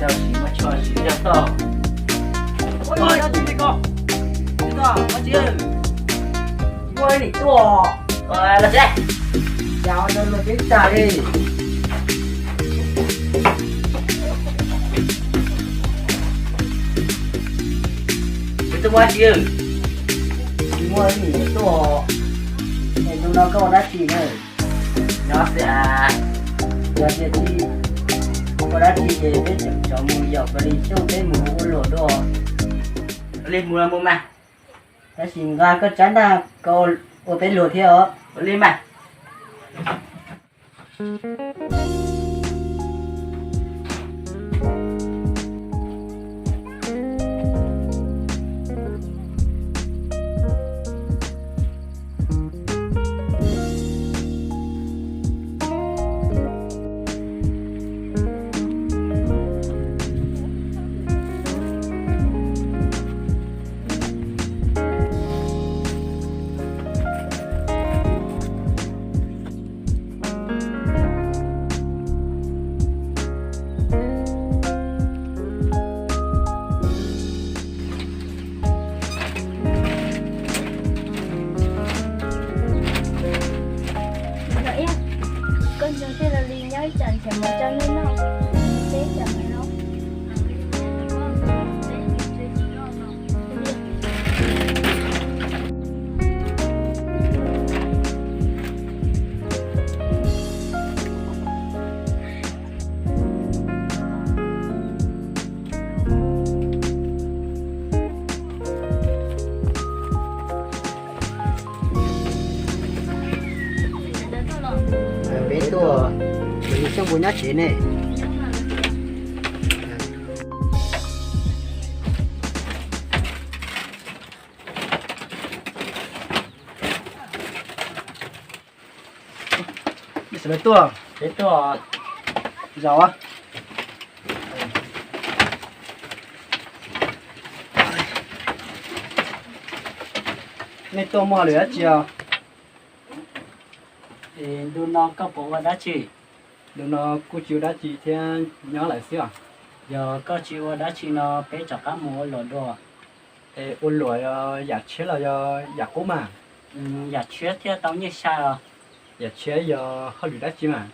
Tsis muaj tsho siv zog toj. Ua dab tsi li ko? Tsis tau dab tsi. Muaj nim tuaj. Los tsev. Yog no luag teb tag li. Tsis tuaj muaj dab tsi. Tsis muaj nim tuaj. Es tus no koj ua dab tsi na? Nyob xwb. Yog tias tsis ua dab tsi ces peb tseem cov mus yaum peb li xyoob peb mus ua luam dua. Li mus los mus mas. Tab sis nqa koj tsab ntaj koj ua peb luam thiab os. Ua li mas. Koj nco tej los li nyob ib tsam nrhiav mus rau nej noj, teb tsam no. Peb tuaj, peb xyooj puas nyob tsev ne? Sawv daws tuaj, peb tuaj zaum. Nej tuaj muaj hauj lwm dab tsi os? Es ntu no koj puas ua dab tsi? Ntu no kuj tsis ua dab tsi thiab, nyob lawm xwb os. Yog koj tsis ua dab tsi no peb rov qab mus ua luam dua. Es ua luam yog yam tshiab los yog yam qub mas? Yam tshiab thiaj tau nyiaj sai os. Yam tshiab yog hauj lwm dab tsi mas?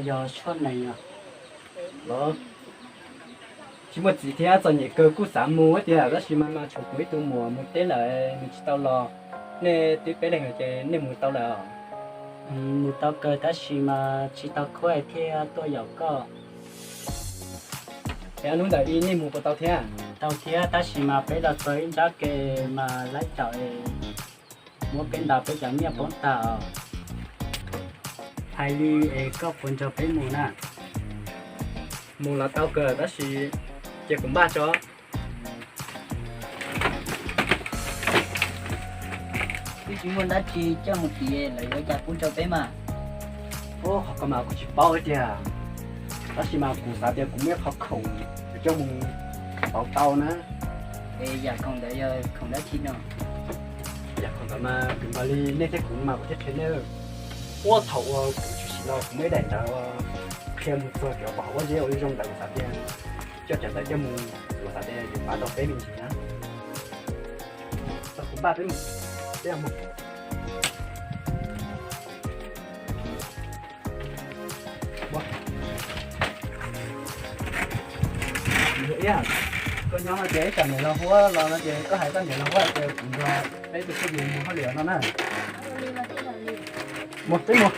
Yog tshuaj nees os. Los tsis muaj txiv thiab txom nyem kawg kuj xav mus tiag, tab sis mas mas tshuav kuv ib tug muam mus teb lawm, nws tsis tau los. Nej twb peb leeg lawm ces nej mus tau lawm os? Mus tau kawg tab sis mas tsis tau khuaj thiaj tuaj yaum koj. Es ob hnub ntawd nej mus puas tau thiab? Tau thiab tab sis mas peb los txog ib nrab ke mas laib tawm, muab peb ntaus peb cov nyiaj poob tag os. Hais li es koj puas nrog peb mus na? Mus los tau kawg tab sis cia kuv npaj tso. Twb tsis muaj dab tsi coj mus tim lawv yuav cas pub rau peb mas. Ub, qhov ko mas kuv tsis paub tiag, tab sis mas kuv xav tias kuv muaj ib qho khoom yuav coj mus pauv tau na. Es yam khoom ntawd yog khoom dab tsi no? Yam khoom ntawd mas kwv nkaus li nej thiab kuv mas kuv thiaj qhia nej. Ub, thaum uas kuv tshwm sim los kuv muaj ib daim ntawv uas qhia mus txog cov pom hauv pob zeb uas zoo ntawd, kuv xav tias coj cov ntawd coj mus, kuv xav tias yuav pab tau peb me ntsis na. Txog kuv npaj peb mus, peb mus. Koj nyob no ces ib tsam niam laus Huab los no ces koj hais koj niam laus Huab tias kuv nrog peb tus phooj ywg mus hauj lwm no na. Mus, peb mus.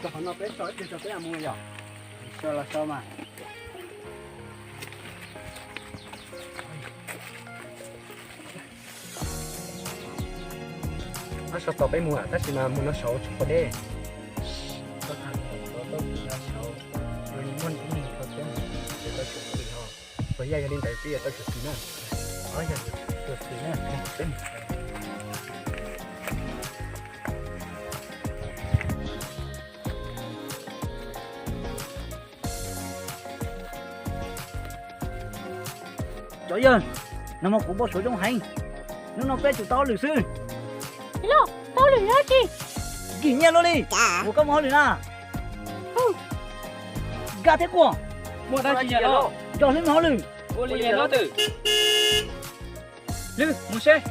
Qhov no peb so ib pliag tso peb mam mus yom. So los so mas. Ab, so tau peb mus tab sis mas mus no saud tsis pom deb. Tau tau tau tau saud, yog li muaj ib neeg tau teb, ces tau tshuav xis os. Puas yog, yog li ntawd twb yog tau tshuav xis na. Ob, yog tshuav xis na. Cov yawg, nag hmo kuv npau suav zoo heev. Hnub no peb tsum tau hauj lwm xwb. Tau hauj lwm dab tsi? Kim nyiaj luaj li. Ua koj mus hauj lwm na. Nkaj thiab Kuam, nrog Hlwb mus hauj lwm. Ua li ntawd. Hlwb, mus seb.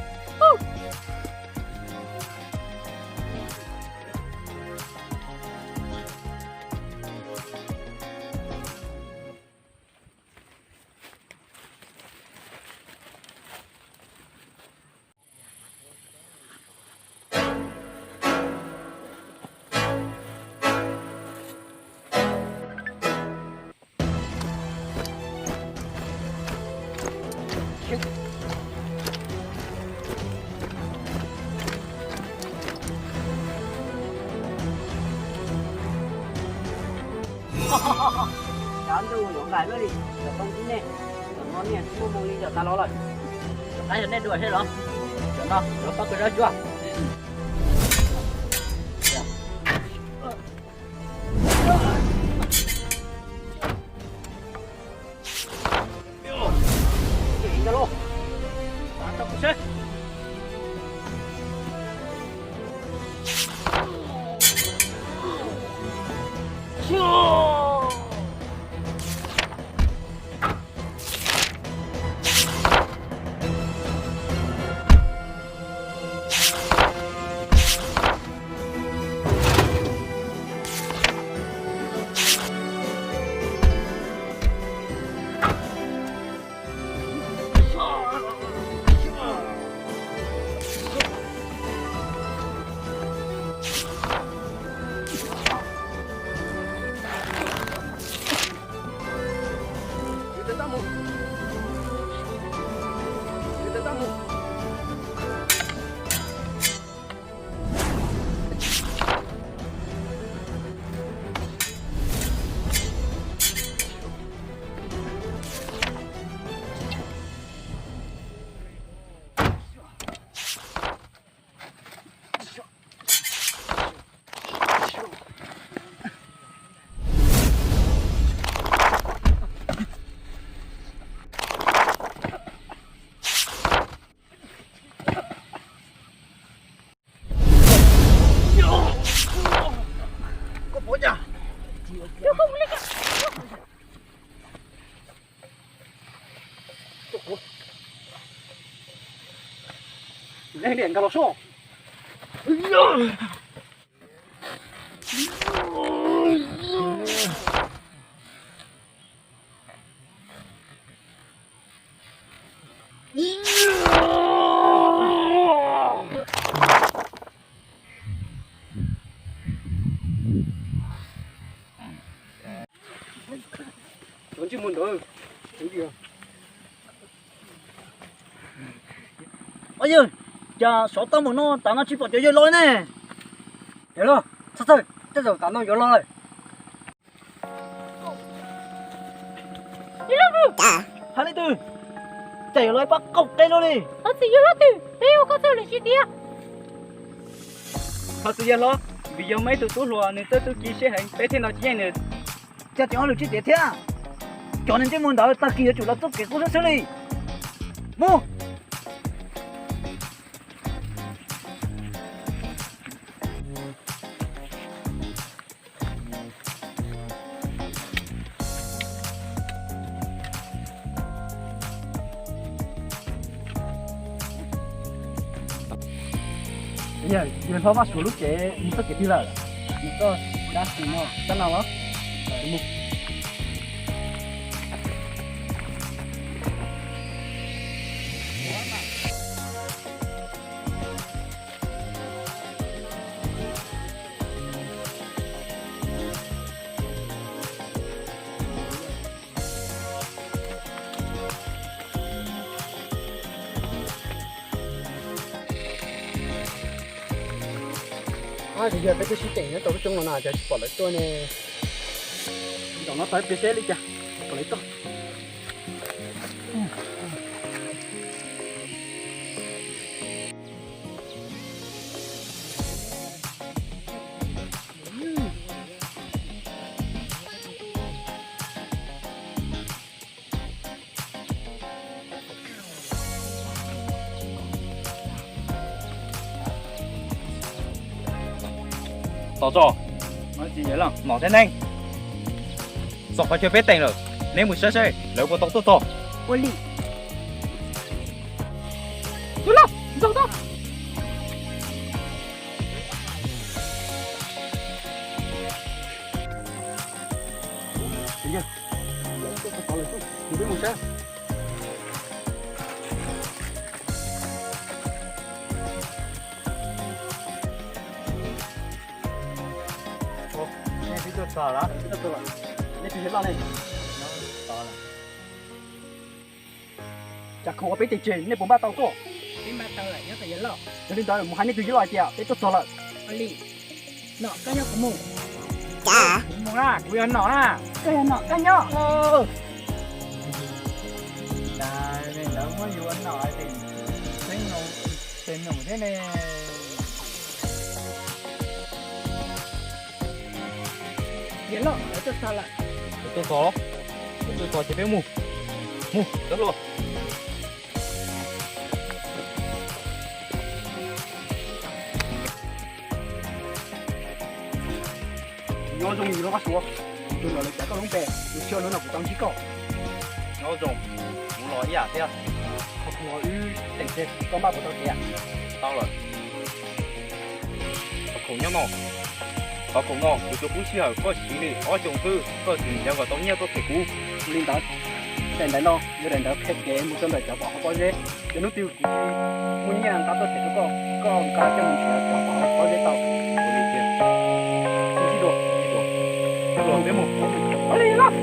Cov ntuj yuav nqaim luaj li, cov tau tib nej, cov no niag tsis muaj moo li cov tas los lawm. Cov qab yog nej dua thiab los? Cov no yuav pab kuv zab tsuag. Leej niam nkag los soj. Cov ntsej muag ntawd, kuv tias, Au yawg, cas sov tau npaum no, tav no tsis pom cov yawg los ne? Yawg los, txhob txhawj, tej zaum tav no yuav los lawm. Hais leej twg? Cas yuav los pab qaug qe luaj li? Thov txim yawg hlob twg, peb ua koj txoj hauj lwm tsis tiav. Thov txim yawg hlob, vim yog muaj ib tug tub hluas nws txawj txuj ci siab heev, peb thiaj no tsis yeej nws. Cas tseem hauj lwm tsis tiav thiab? Cov niag ntsej muag ntawd tag kis yuav tsum los txoj kev qub xwb xwb li. Mus! Yawg hlob, Vaj Suav lub tsev mus txoj kev twg lawm? Mus txoj dab tsi no, dab no los? Mus. Yog peb twb sib teem nyob rau lub roob no no cas tsis pom lawv tuaj ne. Zaum no tau ib pliag seb li cas, pom lawv tuaj. Tos tso, nom thiab neeb, txog qhov chaw peb teem lawm, neb mus saib seb lawv puas tau tuaj txog. Ua li. Nej twb tuaj txog lawm, nej twb tuaj txog lawm, nej tus yawg loj ne? Tsam khoom uas peb tes tseg nej puas npaj tau tuaj? Peb npaj tau lawm, nyob tos yawg loj. Yog li ntawd mus hais nej tus yawg loj hais tias peb tuaj txog lawm. Ua li, nom koj nyob kuv mus. Cas? Kuv mus na, kuv yog nom na. Koj yog nom, koj nyob. Cas lawv muab yus ua nom es, tes num thiab ne. Yawg loj, lawv tuaj txog lawm. Lawv tuaj txog, lawv tuaj txog ces peb mus. Mus, cov hluas. Nyob zoo yus lub qab suav, tus nom lawv cav koj lub npe, tus xyov lub no kuv tau ntsib koj. Nyob zoo, kuv los ib yam thiab. Qhov khoom uas wb teem tseg koj npaj puas tau kev? Tau lawm. Qhov khoom nyob no, qhov khoom no kuv tsuas pub sij hawm koj siv li ob xyoos xwb, koj tseem yuav kom tau nyiaj tuaj them kuv. Li ntawd, daim ntawv no yog daim ntawv qhia kev mus rau ntawm cov pom hauv pob zeb. Yog hnub twg kuv muaj nyiaj nqa tuaj them rau koj, koj nqa coj mus nrhiav cov pom hauv pob zeb tau. Ua li tiag. Sib dua, sib dua. Sib dua, peb mus. Ua li los.